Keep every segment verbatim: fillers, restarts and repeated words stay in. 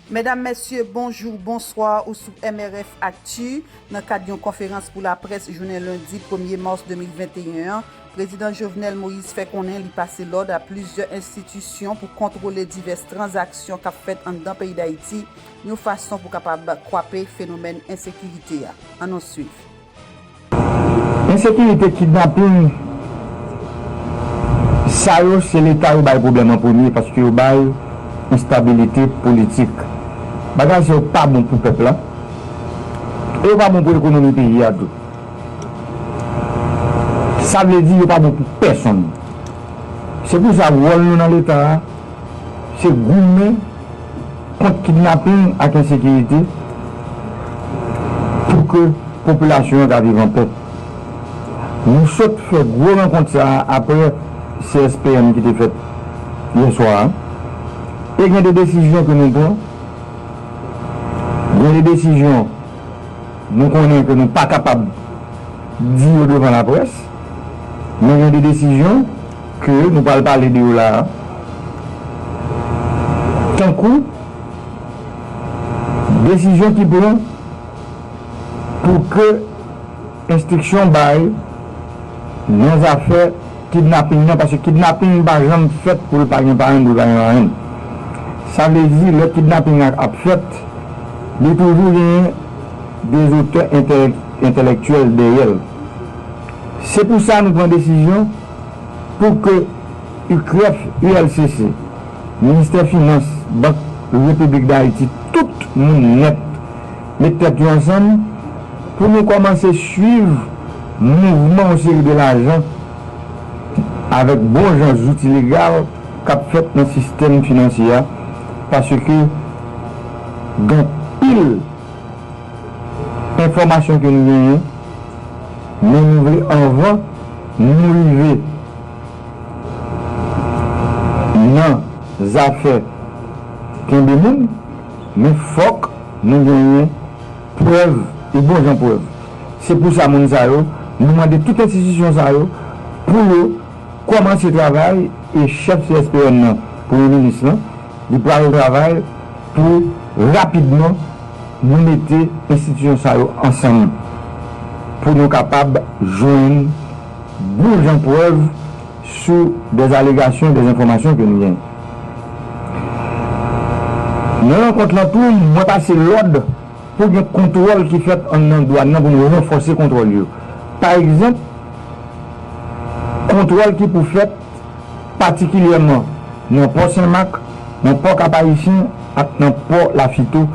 Medam, mesye, bonjou, bonswa, ou sou M R F Actu. Nan kad yon konferans pou laprès jounen lendi premye mas de mil venteyen an, Prezidan Jovenel Moïse fè konnen li pase lòd a plizyè enstitisyon pou kontwole divès tranzaksyon k ap fèt anndan peyi Dayiti, yon fason pou kapab kwape fenomèn ensekirite a. Ann nou swiv. Ensekirite, kidnaping, sa yo se Leta yo bay pwoblèm an premye, paske yo bay enstabilite politik. Bagay sa yo pa bon pou pèp la, e yo pa bon pou ekonomi peyi a tou. Sa vle di yo pa bon pou pèsonn. Se pou sa wòl nou nan Leta a, se goumen kont kidnaping ak ensekirite pou ke popilasyon an ka viv anpè. Nou sot fè gwo rankont sa a apre C S P M ki te fèt yè swa a. E gen de desizyon ke nou pran. Gen de desizyon nou konnen ke nou pa kapab di yo devan laprès, men gen de desizyon ke nou pral pale de yo la a. Tankou desizyon ki pran pou ke enstriksyon bay nan zafè kidnaping nan, paske kidnaping pa janm fèt pou l pa gen parenn, pou l pa gen marenn. Sa vle di, lè kidnaping nan ap fèt, li toujou genyen de zotè entèlèk- entèlèktyèl dèyè l. Se pou sa nou pran desizyon pou ke U C R E F, U L C C, Ministè Finans, Bank Repiblik Dayiti, tout moun nèt met tèt yo ansanm pou nou kòmanse swiv mouvman yon seri de lajan avèk bon jan zouti legal k ap fèt nan sistèm finansye a, paske gen anpil enfòmasyon ke nou genyen, men nou vle anvan nou rive nan zafè kenbe moun, men fòk nou genyen prèv, e bon jan prèv. Se pou sa moun sa yo, nou mande tout enstitisyon sa yo pou yo kòmanse travay, e chèf C S P M nan, premye minis lan, li pral travay pou rapidman nou mete enstitisyon sa yo ansanm pou nou kapab jwenn bon jan prèv sou de alegasyon, de enfòmasyon ke nou genyen. Nan rankont lan tou, mwen pase lòd pou gen kontwòl ki fèt anndan dwàn nan, pou nou ranfòse kontwòl yo. Pa egzanp, kontwòl ki pou fèt patikilyèman nan pò Senmak, nan pò Kap Ayisyen ak nan pò Lafito,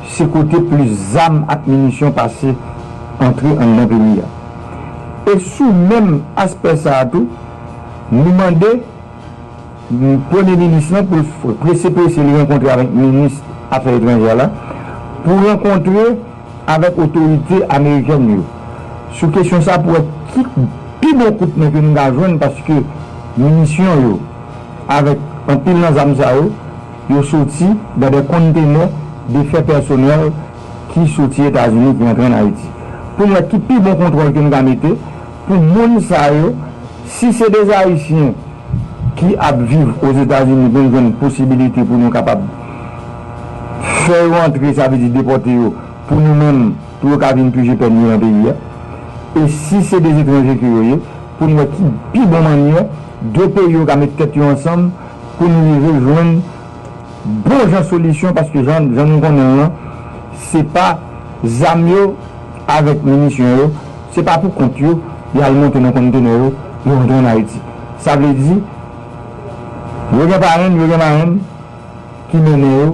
se kote plis zam ak minisyon pase antre anndan peyi a. E sou menm aspè sa a tou, nou mande Premye minis lan pou l prese prese li rankontre avèk minis afè etranjè la, pou rankontre avèk otorite amerikèn yo sou kesyon sa pou wè ki pi bon kout men ke nou ka jwenn, paske minisyon yo avèk anpil nan zam sa yo, yo soti dan de konntenè de fè pèsonèl ki soti Etazini ki antre ann Ayiti. Pou n wè ki pi bon kontwòl ke nou ka mete pou moun sa yo, si se de Ayisyen ki ap viv Ozetazini pou n jwenn posibilite pou nou kapab fè yo antre, sa vle di depòte yo, pou nou menm, pou yo ka vin pije pèn yo nan peyi a. E si se de etranje ke yo ye, pou n wè ki pi bon mannyè de peyi yo ka met tèt yo ansanm pou nou rive jwenn bon jan solisyon, paske jan, jan nou konnen l lan, se pa zam yo avèk minisyon yo, se pa pou kont yo, y al monte nan konntenè yo, yo antre ann Ayiti. Sa vle di, yo gen parenn, yo gen marenn ki mennen yo